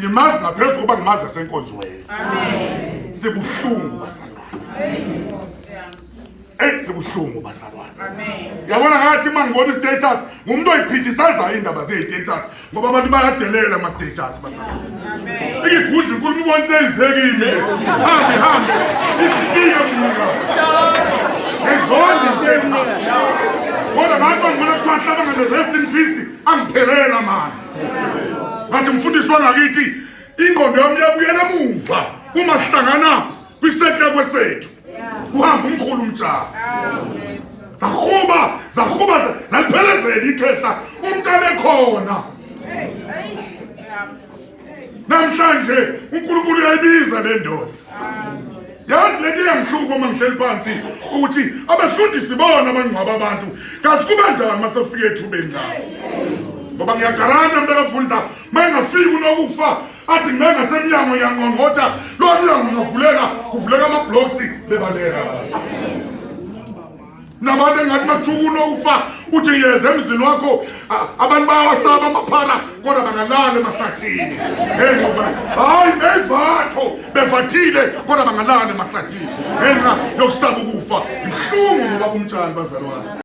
Ngimazi ngaphezu kokuba ngimazi esenkonzweni. Amen. Sibuhlungu bazalwane. Eyi sibuhlungu bazalwane. Amen. Yabona ngathi uma ngibona i-status ngumuntu oyiphithisazayo indaba zeyi-status ngoba abantu bayadelela ama-status bazalwane. Amen. Ikigudla inkulumo ubona into eyizekile. Hambe hambe isifike kumnikazi. Ngizonda i-status. Kodwa ngathi uma ngibona kuthiwa hlaba ngale rest in peace angiphelela amandla. Ngathi mfundisi wangakithi ingqondo yami iyabuyela emuva uma sihlangana kwiseklekwe kwesethu kuhamba umkhulu umtshalo zahuba zahuba zaliphelezela ikhehla umtshalo ekhona namhlanje uNkulunkulu uyayibiza le ndoda. Yazi lento iyangihlupha uma ngihleli phansi ukuthi abefundisi bona abangcwaba abantu kazi kuba njani uma sefike ethubeni lapho ngoba ngiyagaranta mntakavundla uma engafiki unokufa athi ngime ngasemnyango ngiyangqongqotha lo mnyango ungavuleka kuvuleka ama-blocks bebaleka abantu. Nabantu engathi makuthiwa unokufa uthi yeza emzini wakho abantu bayawasaba amaphara kodwa bangalala emahlathini. Ngenxa yokuba hayi nevatho bevathile kodwa bangalala emahlathini ngenxa yokusaba ukufa. Ibuhlungu ngoba kumtshali bazalwane.